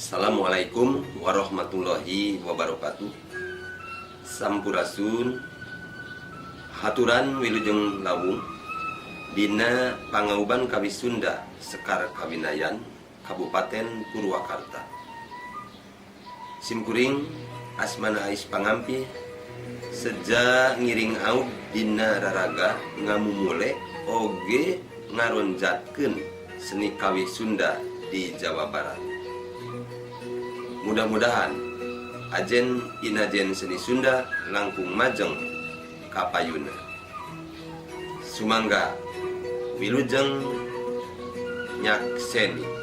Assalamualaikum warahmatullahi wabarakatuh. Sampurasun. Haturan wilujeng lawung dina Pangauban Kawih Sunda Sekar Kawinayan, Kabupaten Purwakarta. Simkuring asmana Ais Pangampih, seja ngiring aub dina raraga ngamumule oge ngaronjatkeun seni kawih Sunda di Jawa Barat. Mudah-mudahan ajen inajen seni Sunda langkung majeng kapayuna. Sumangga wilujeng nyakseni.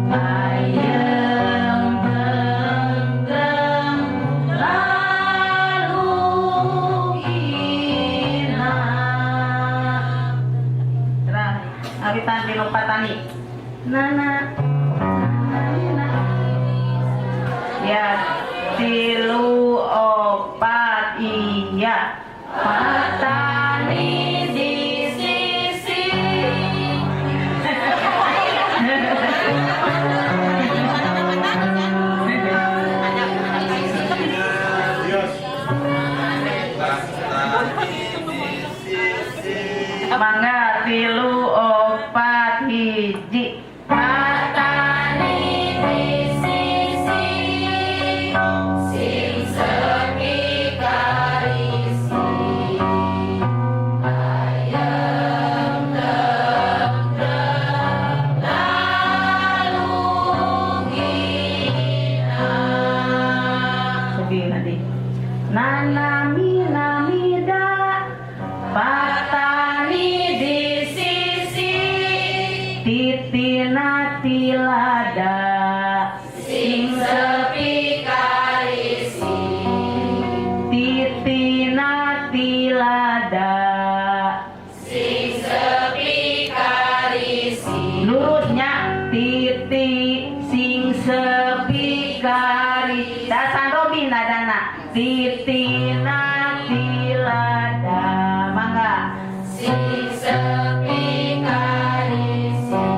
Ayem tentrem lalu ina. Terang, awitan tilu patani. Nana, nana, ya, tilu opat iya. Patani di sisi. Patani di sisi. Mangga tilu opat hiji. Patani di sisi, sing sepi karisi. Ayem tentrem lalu gina. Sedih nanti. Nana mi nami da. Patani di sisi, titina tilada. Sing sepi karisi. Titina tilada. Sing sepi karisi. Lurusnya titi sing sepi kari dasan robi nadana titina tilada, mangga. Sing sepi karisi.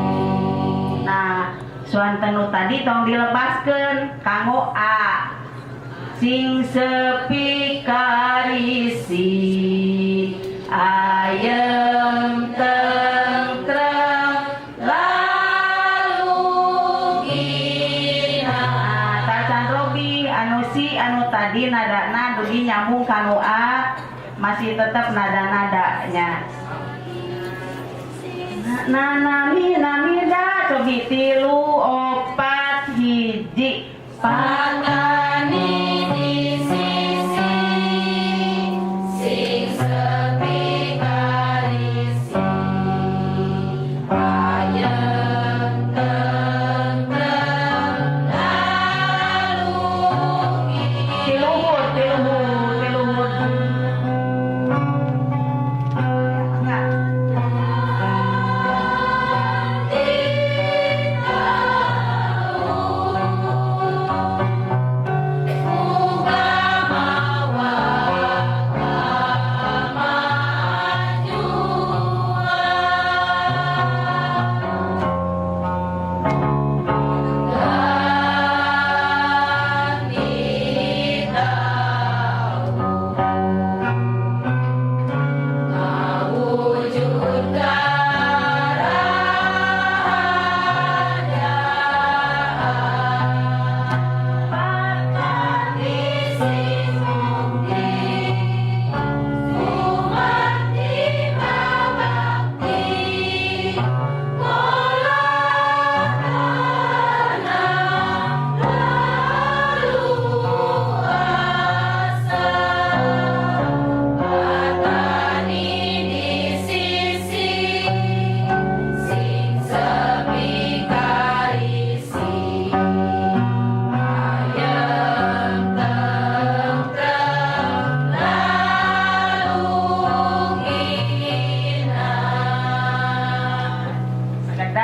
Nah, suanten nu tadi tong dilepaskeun kanggo A, sing sepi karisi ayem tentrem lalu gina. Tacan robi anu si anu tadi nadana dugi nyambung kanu A, masih tetap nada-nadanya. Na nami nami da, cobi tilu opat hiji. Patani di sisi, sing sepi karisi. Ayem tentrem lalu Tiluhur, tiluhur, tiluhur. Enggak. Gina.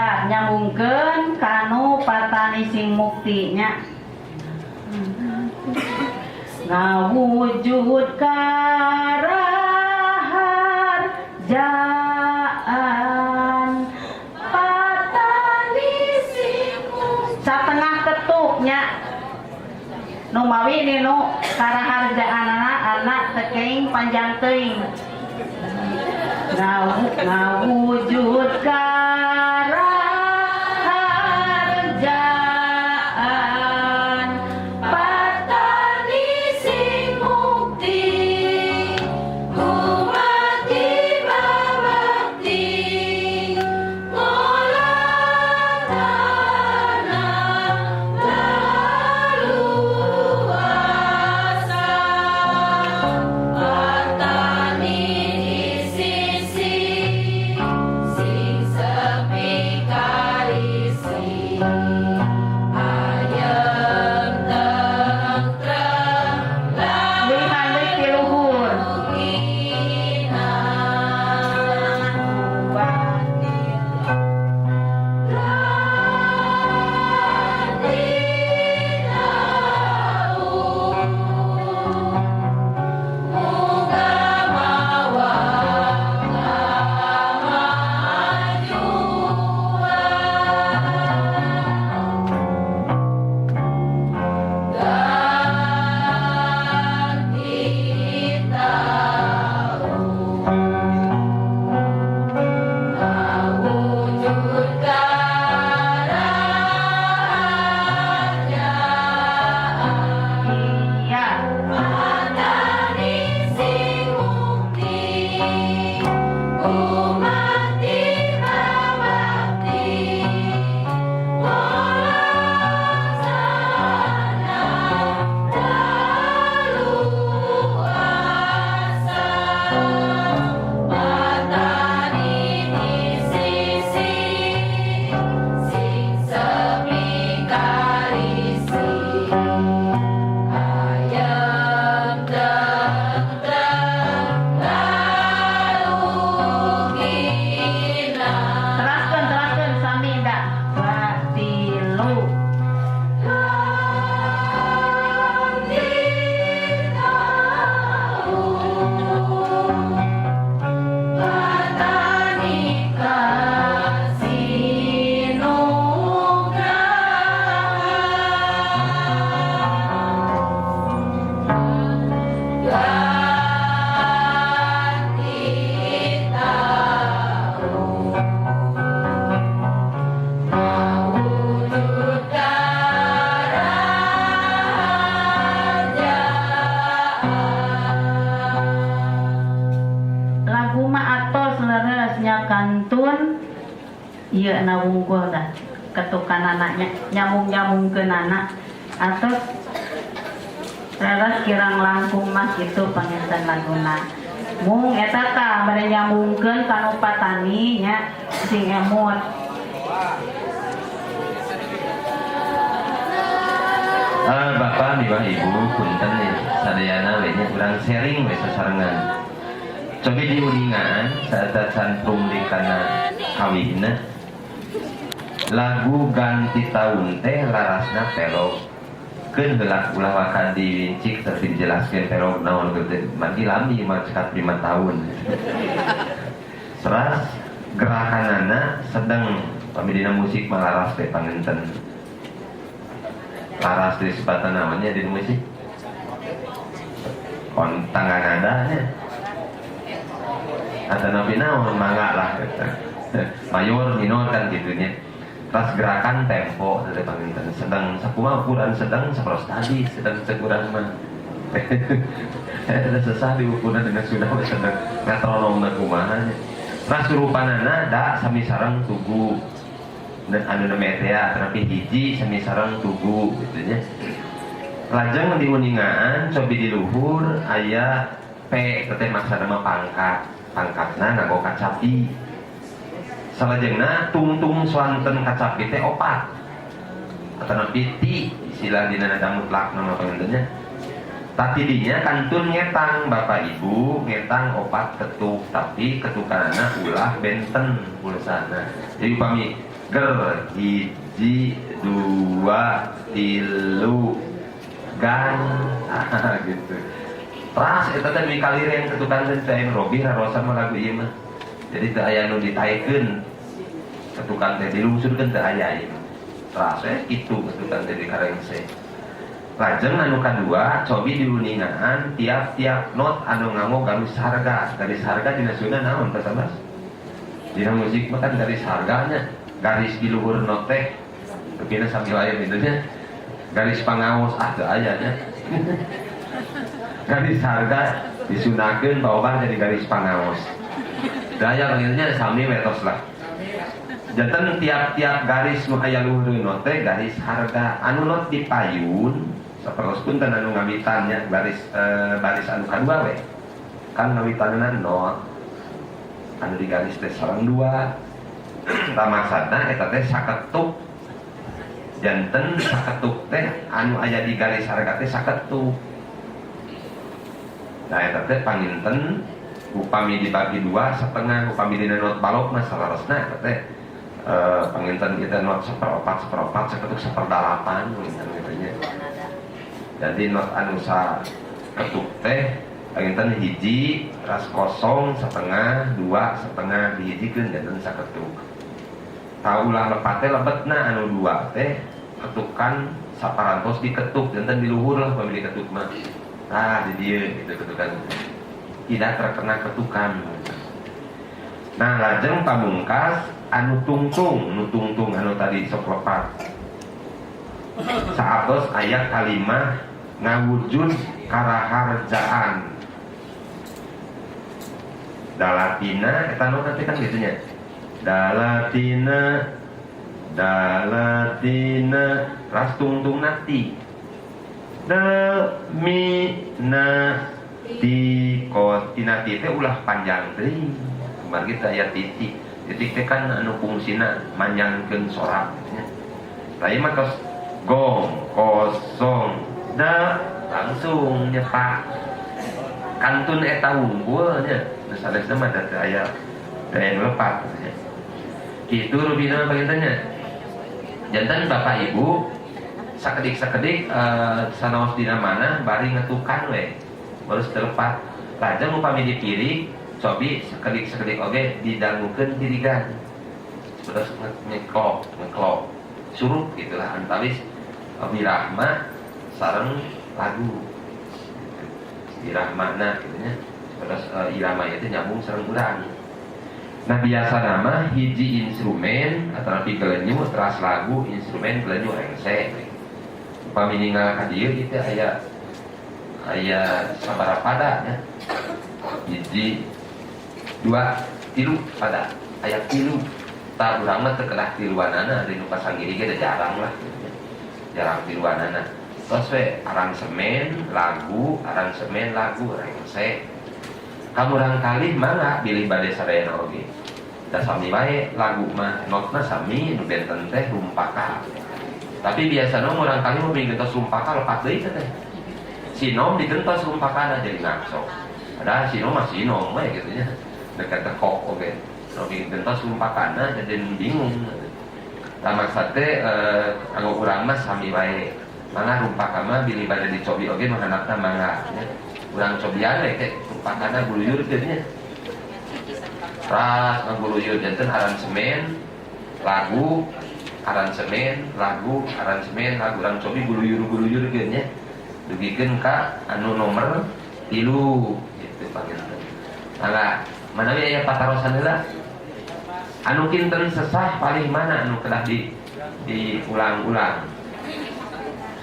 Siap, nyambungkeun kanu patani sing mukti nya. Ngawujud karaharjaan patani sing mukti. Satengah ketuknya nu mawi ni nu karaharjaanana anak tekeing panjang teuing. Ngawujud karaharjaan Patani sing mukti gumati babakti ngolah tanah leluasa. Patani di sisi sing sepi karisi ayem tentrem Leuwihan deui ti luhur. Lalukina. Muga mawa kamajuan ganti taun ngawujud karaharjaan. Iya. Patani sing mukti gumati babakti ngolah tanah leluasa. Patani di sisi sing sepi karisi ayem tentrem lalukina. Teraskeun, teraskeun sami dah. Dua, tilu. Ganti taun patani kasinugrahan. Ganti taun ngawujud karaharjaan. Lagu mah atos leres nya kantun ieu na wungkul dah ketukan anaknya nyambung-nyambungkeun anak atos leres kirang langkung mah kitu panginten laguna. Mung eta tah bade nyambungkeun kanu patani nya sing emut. Bapak, miwah Ibu, punten nih, sadayana we nya urang sharing we sasarengan. Cobi diuningan saat can pumli kana kawihna. Lagu ganti tahun teh larasna pelog. Keun heula ulah waka diwincik tapi dijelaskeun pelog naon teh mandi lami mah cekat 5 tahun. Seras gerakanana sedang pami dina musik mah laras teh panginten. Laras di sebatan namanya di musik. Kon tangga nadanya. Atau nabi naon mangga lah gitu. Mayor minor kan gitunya. Pas gerakan tempo dari panginten sedang sakumaha ukuran sedang saperos tadi sedang sekuran mah. Ada sesah di ukuran dengan sudah sedang metronom na kumaha nya. Ras rupanana da sami sareng tugu dan anu namanya teh tapi hiji sami sareng tugu gitu nya. Lajeng diuningaan cobi di luhur aya P teteh maksana mah pangkat. Pangkatna nganggo kacapi. Salajengna tungtung swanten kacapi teh opat. Atau ti istilah dina nada mutlak nama pangintennya. Tapi dinya kantun ngetang Bapak Ibu ngetang opat ketuk tapi ketukanana ulah benten pulsana. Jadi upami Ger hiji dua tilu gan gitu. Ras eta teh mikaliren ketukan teh teh Robi rarosa mah lagu ieu mah. Jadi teu aya nu ditaekeun. Ketukan teh dilungsurkeun teu aya ieu. Ras we kitu ketukan teh di karengse. Lajeng anu kadua cobi diuningaan tiap-tiap not anu nganggo garis harga. Garis harga dina Sunda naon Pak Sabas? Dina musik mah kan garis harganya, garis di luhur not teh. Rupina sami wae gitu nya. Garis pangaos ah teu aya nya. Garis harga disundakeun bawa jadi garis pangaos. Daya panggilnya sami wetos lah. Janten tiap-tiap garis nu aya luhur not teh garis harga anu not di payun sapertos punten anu ngawitannya baris baris anu kadua we. Kan ngawitanna not anu di garis teh sareng dua. Tah maksudna eta teh saketuk. Janten saketuk teh anu aya di garis harga teh saketuk. Nah eta teh panginten upami dibagi dua setengah upami dina not balok mah saleresna eta teh panginten kita not seperempat seperempat saketuk seperdalapan panginten gitu nya. Jadi not anu saketuk teh panginten hiji ras kosong setengah dua setengah dihijikeun janten saketuk. Taulah lepat teh lebetna anu dua teh ketukan saparantos diketuk janten di luhur lah upami diketuk mah. Nah, di dieu gitu ketukan. Tidak terkena ketukan. Nah, lajeng pamungkas anu tungtung, nu tungtung anu tadi sok lepat. Saatos aya kalimah ngawujud karaharjaan. Dalatina eta nu nanti kan gitu nya. Dalatina dalatina ras tungtung nati. Demi na ti kos tina ti teh ulah panjang teuing. Kumargi teh aya titik. Titik teh kan anu fungsina manjangkeun sorak nya. Tah ieu mah tos gong kosong da langsung nyepak. Kantun eta wungkul nya. Nu sanesna mah da teu aya teu aya nu lepat nya. Kitu rupina panginten nya. Janten Bapak Ibu sakedik-sakedik sanaos dina mana bari ngetukan we baru telepat. Lajeng upami dipirig cobi sakedik-sakedik oge didangukeun tirigan. Terus ngeklop, ngeklop. Surup gitulah antawis wirahma sareng lagu. Wirahmana gitu nya. Terus irama itu nyambung sareng urang. Nah biasa nama hiji instrumen atau gelenyu teras lagu instrumen gelenyu rengse. Upami ningal ka dieu kitu aya aya sabaraha pada nya. Hiji dua tilu pada aya tilu. Tah urang mah teu kedah tiluanana di nu pasanggiri ge jarang lah gitu nya. Jarang tiluanana. Tos we aransemen lagu, aransemen lagu rengse. Kamurang kalih mangga bilih bade sadayana oge. Da sami wae lagu mah notna sami nu benten teh rumpaka. Tapi biasana murang kalih mah gentos rumpaka lepat deui teh. Sinom digentos rumpakana jadi ngakso. Padahal sinom mah sinom we gitu nya. Dekat tekok oge. Nu gentos rumpakana jadi bingung. Tah maksud teh kanggo urang mah sami wae. Mangga rumpaka mah bilih bade dicobi oge nu handapna mangga nya. Urang cobian we teh rumpakana guluyur teh nya. Ras ngaguluyur janten aransemen lagu aransemen lagu aransemen lagu urang cobi guluyur-guluyur kieu nya. Dugikeun ka anu nomor 3 gitu panginten. Mangga manawi aya patarosan heula? Anu kinten sesah palih mana anu kedah di diulang-ulang?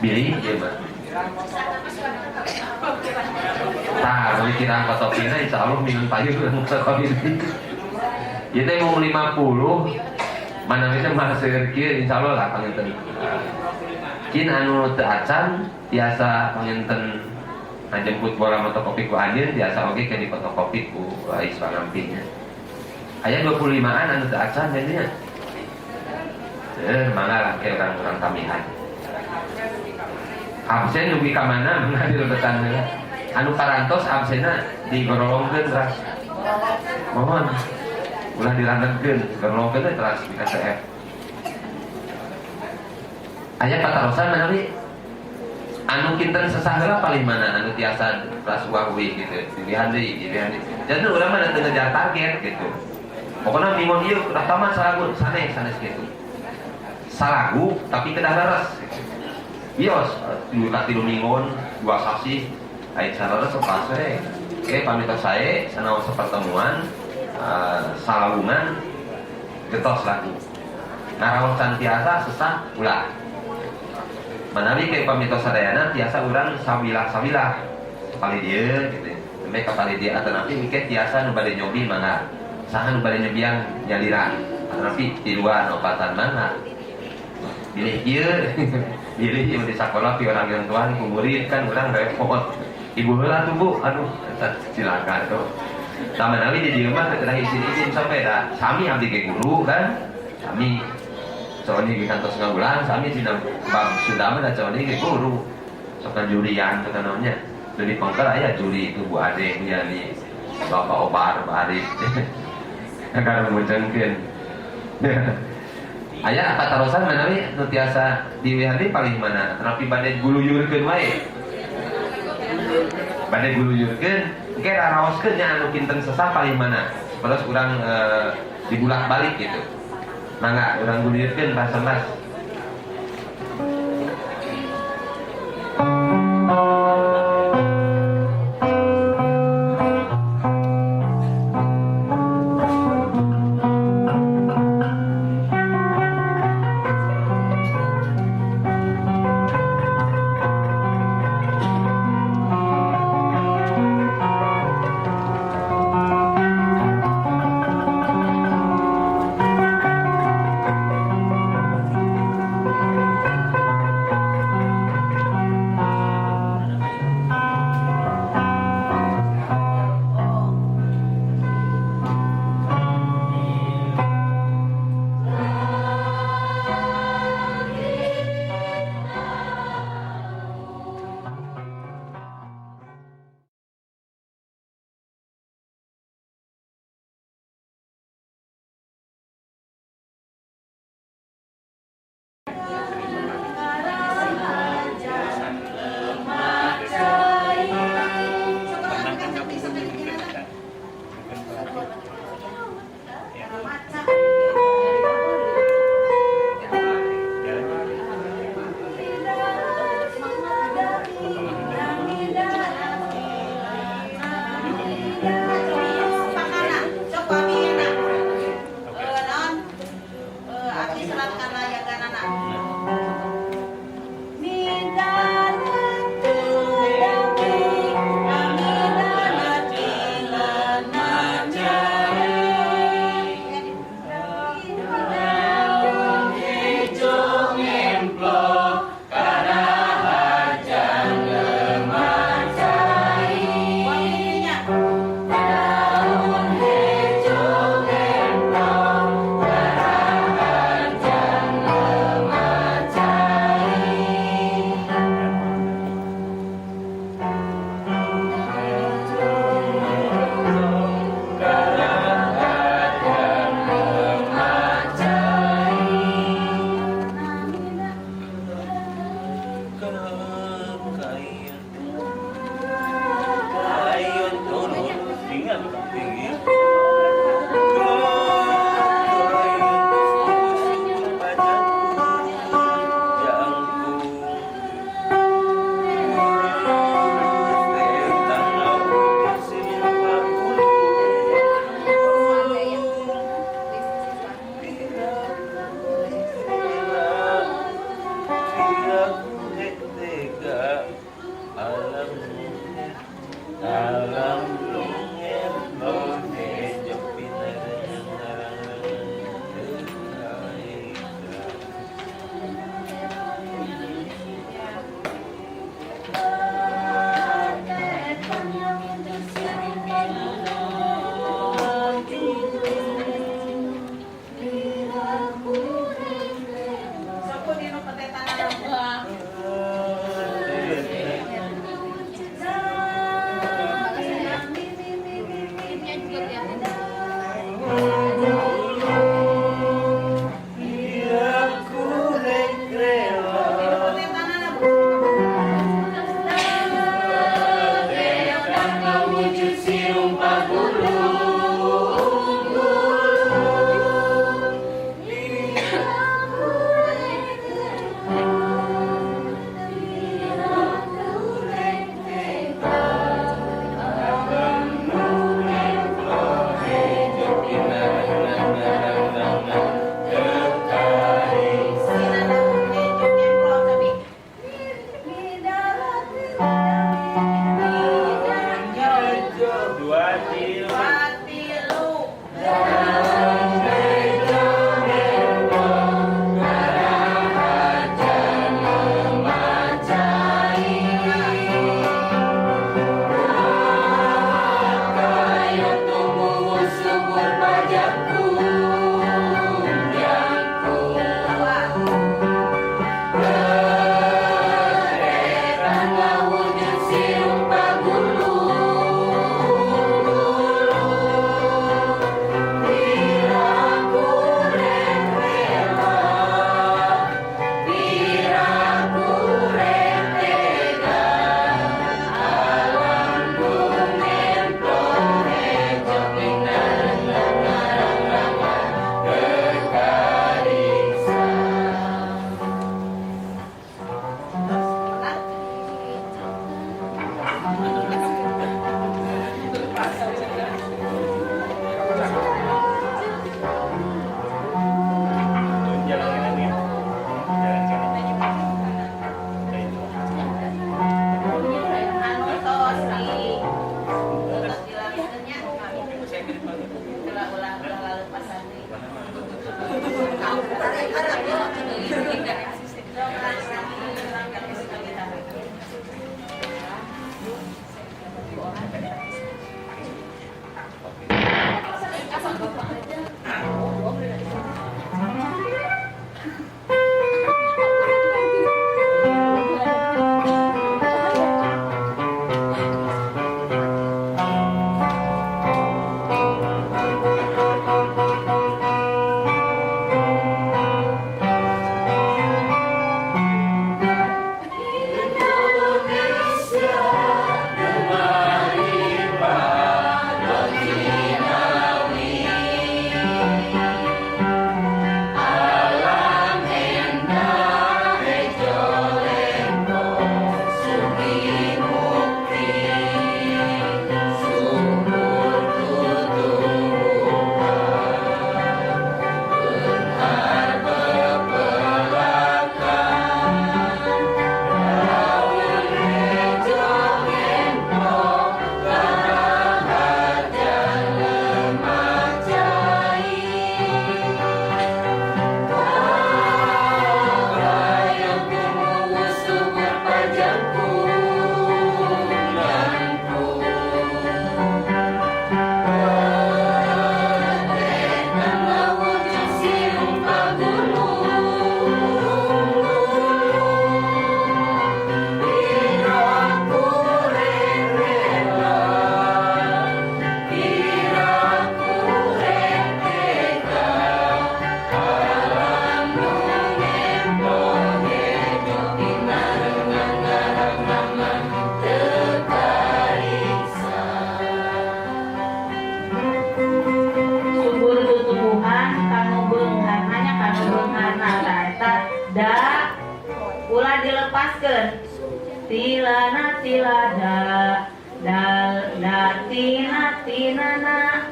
Bilih ieu mah. Tah, meuli kirang kotopina insyaallah minggu payun urang kopi. Ieu teh mau 50 manawi teh mah seueur kieu insyaallah lah panginten. Kin anu teu acan tiasa panginten ngajemput bola motokopi ku anjeun tiasa oge ke di fotokopi ku Ais Pangampih nya. Aya 25-an anu teu acan jadinya. Mangga lah ke urang-urang tamihan. Absen dugi ka mana mangga dilebetan heula. Anu parantos absenna digorolongkeun teras. Mohon ulah dirandengkeun, gorolongkeun teh teras di KCF. Aya patarosan manawi anu kinten sesah heula paling mana anu tiasa rasuah uih gitu. Dilihan deui, dilihan deui. Jadi urang mah teu ngejar target gitu. Pokoknya minggon ieu udah tamat salagu sanes sanes gitu. Salagu tapi kedah leres. Bios, 3 minggon, 2 sasih, aya saleres pas we. Oke, pamit sae sanaos pertemuan salawungan getos lagu. Ngaraos can tiasa sesah ulah. Manawi ke pamito sadayana tiasa urang sawilah-sawilah sapali dieu gitu. Sampai ka pali dieu atanapi engke tiasa nu bade nyobi mangga. Saha nu bade nyobian nyalira. Atanapi tiluan opatan mangga. Bilih ieu, bilih ieu di sakola pi orang yang tuan ku murid kan urang repot. Ibu heula tuh Bu, aduh eta cilaka tuh. Tah manawi di dieu mah teu kedah izin-izin sampai da sami abdi ge guru kan. Sami Coni ge kantos ngawulang sami dina bab Sunda mah da coni ge guru. Sok jurian teh naonnya. Jadi pengker aya juri itu Bu Ade, Bu Yani, Bapak Obar, Pak Arif. Agar mujengkeun. Aya patarosan manawi nu tiasa diwehali paling mana? Tapi bade guluyurkeun wae. Bade guluyurkeun, engke raraoskeun nya anu kinten sesah paling mana? Terus urang dibulak-balik gitu. Mangga urang guluyurkeun Pak Sambas. Da ulah dilepaskeun. Tilana tilada dal datina tinana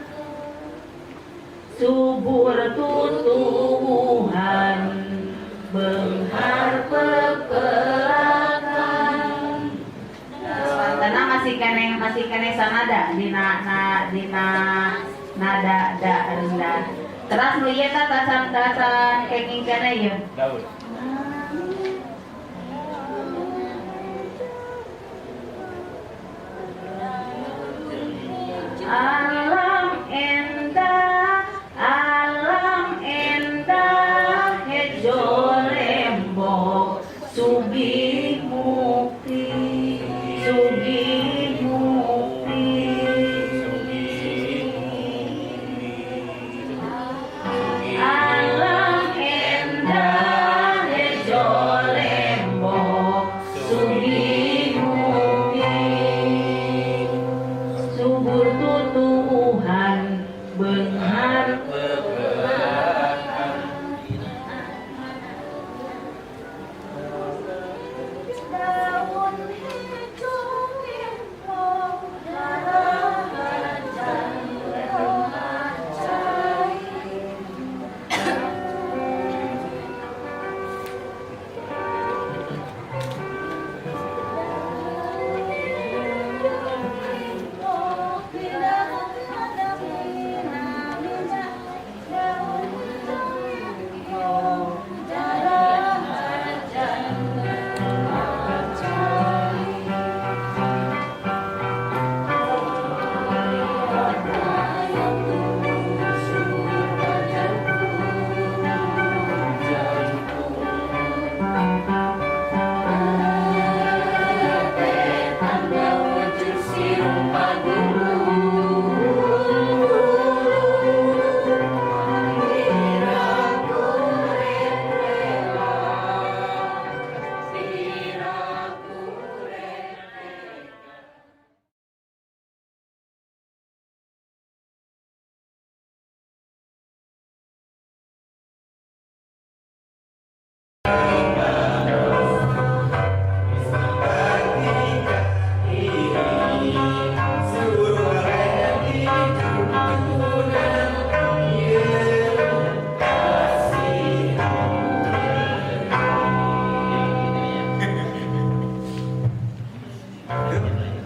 subur tutuwuhan beunghar pepelakan. Karena masih keneh sanada dina na, dina nada da rendah. Terus nu ieu tah tasan tasan kenging keneh ieu. Daun. Alam endah, alam endah, hejo lembok, sugih mukti, sugih mukti. Alam endah, hejo lembok, sugih mukti. Subur tutuwuhan beunghar Daun hijau lempong darahajan cai.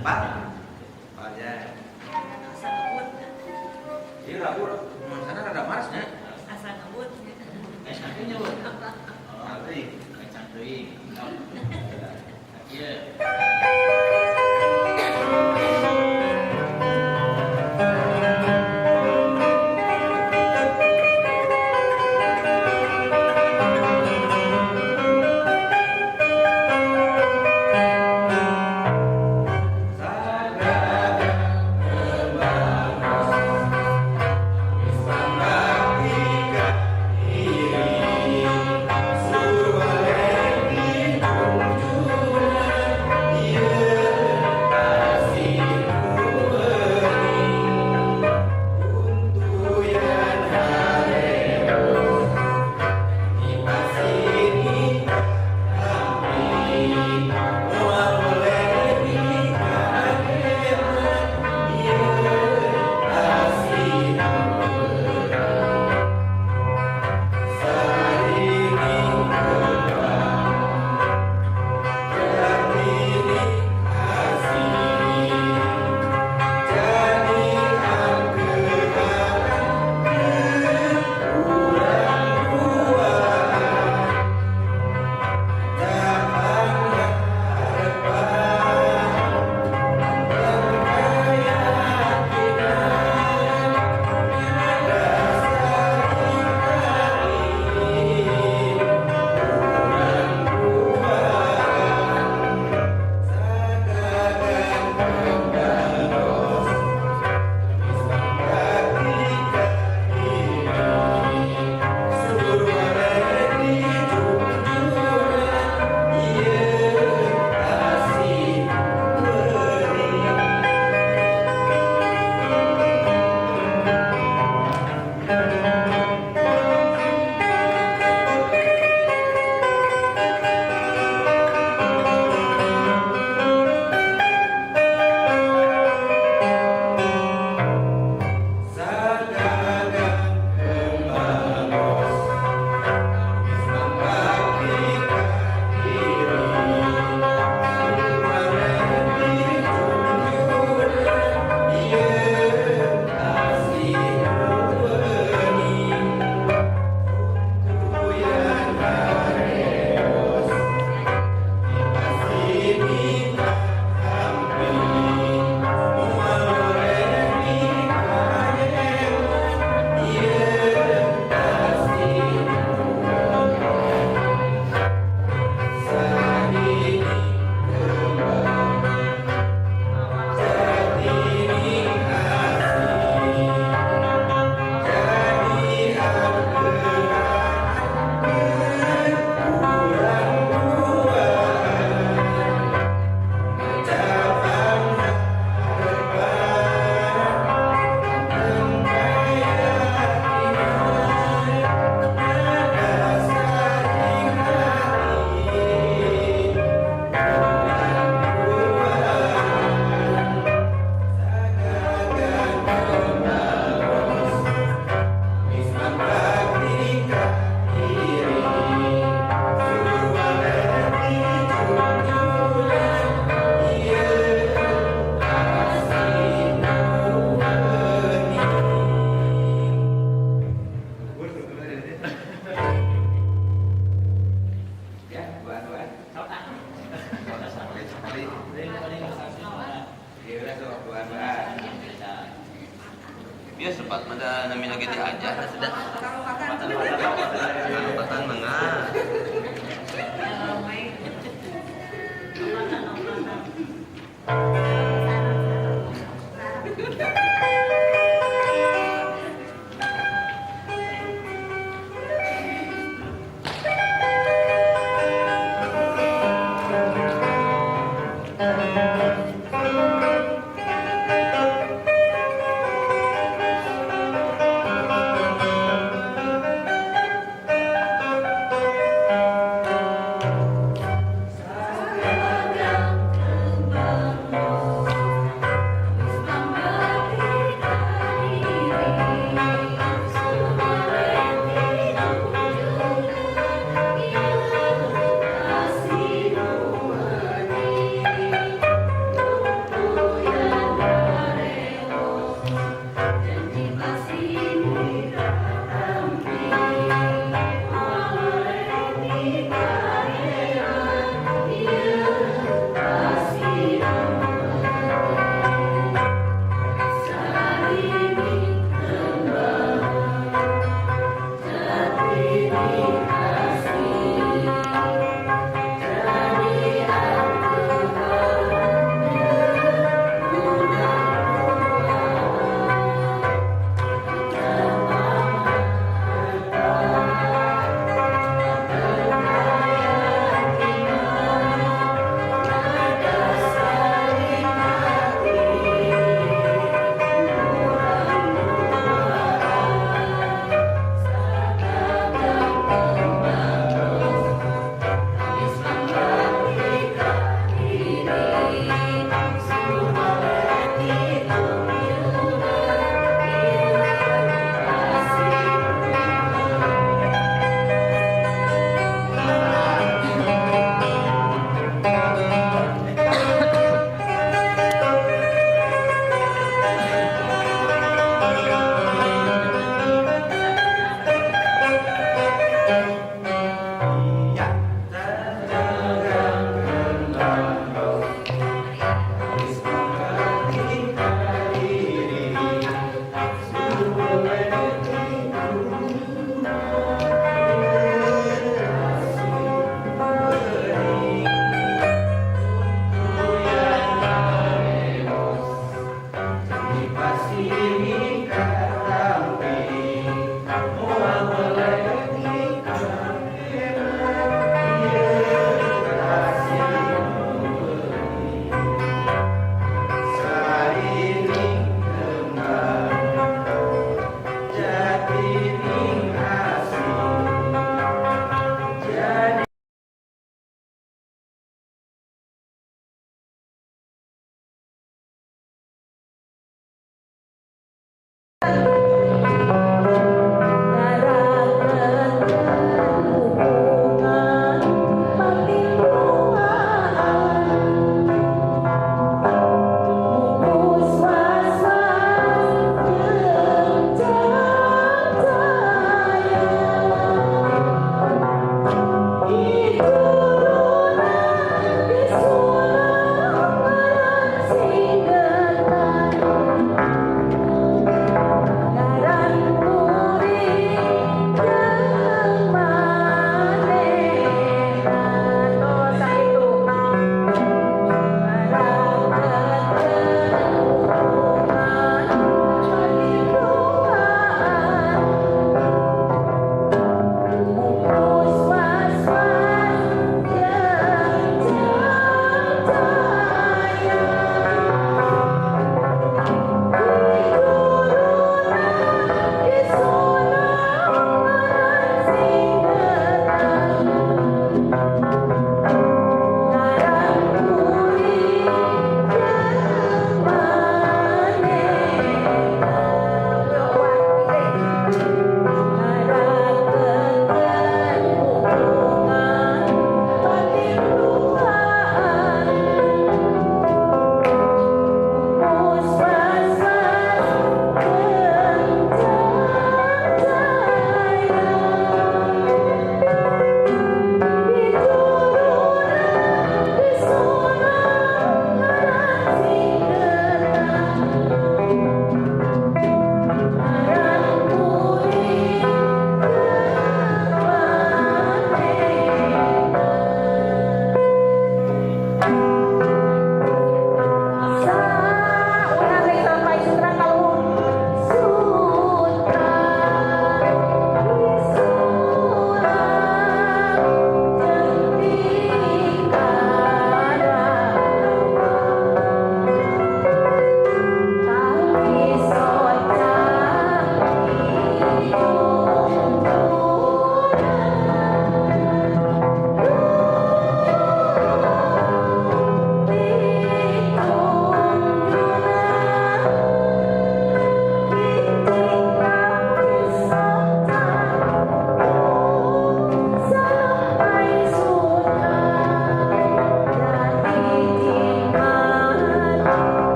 Pak, Pak aja. Iya, ragu, sana rada marsnya. Asa ngebut. Eh, nya, Bu. Oh, teuing. Kacang teuing. Iya. Opat mah da nami lagi diajar da sudah. Opatan mangga.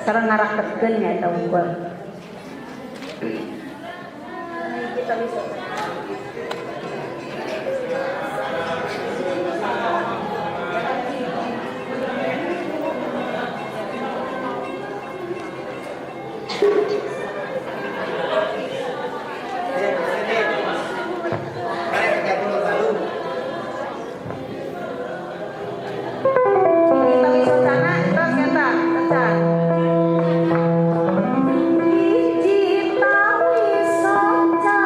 Sareng ngaraketkeun nya eta wungkul. Kita bisa. Kita wisotana terus eta kencan. Hiji tawi soca.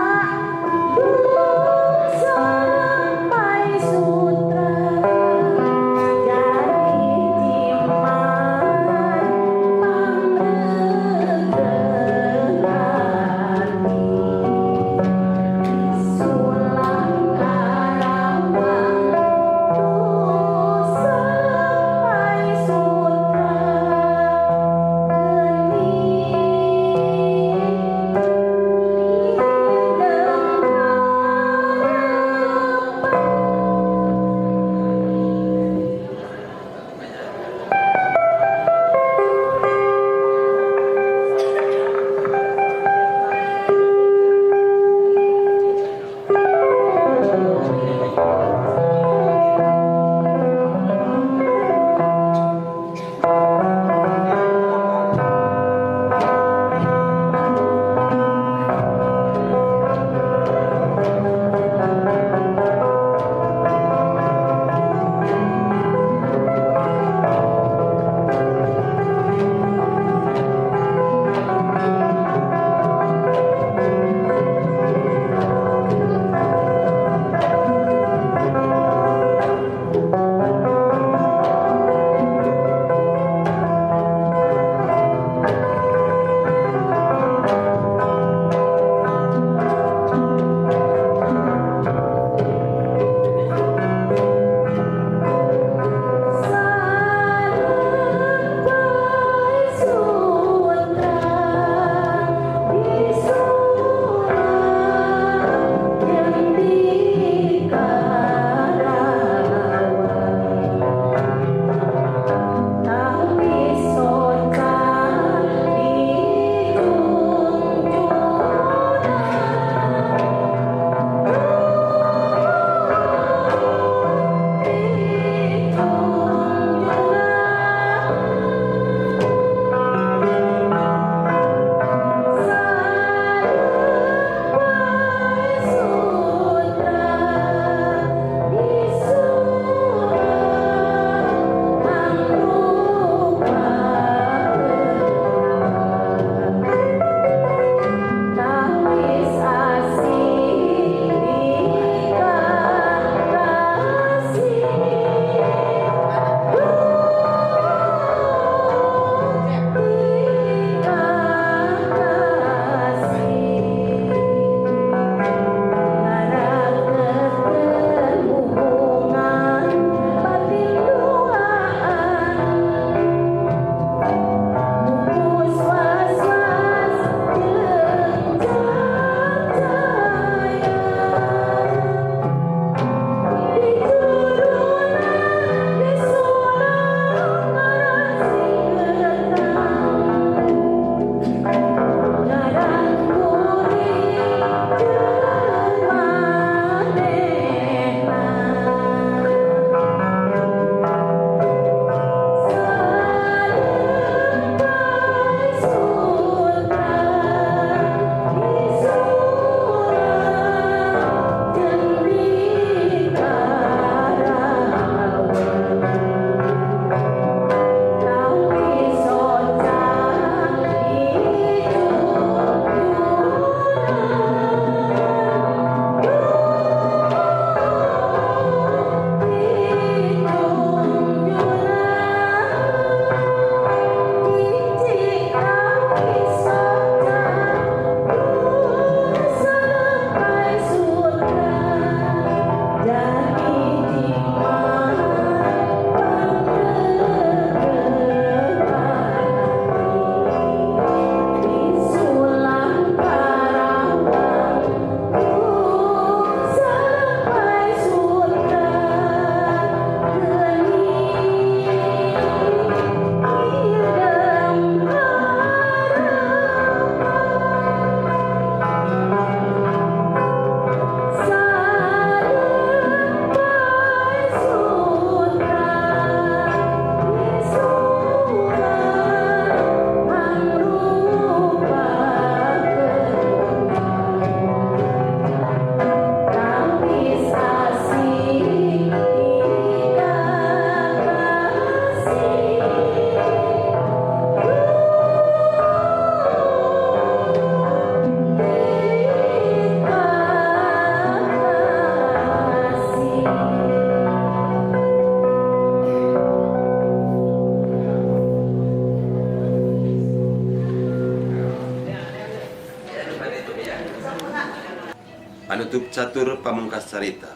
Panutup catur pamungkas carita.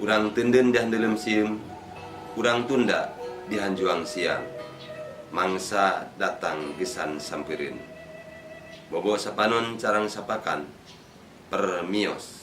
Urang teundeun di handeuleum sieum, urang tunda di hanjuang siang. Mangsa datang gesan sampeureun. Bobo sapanon carang sapakan, permios.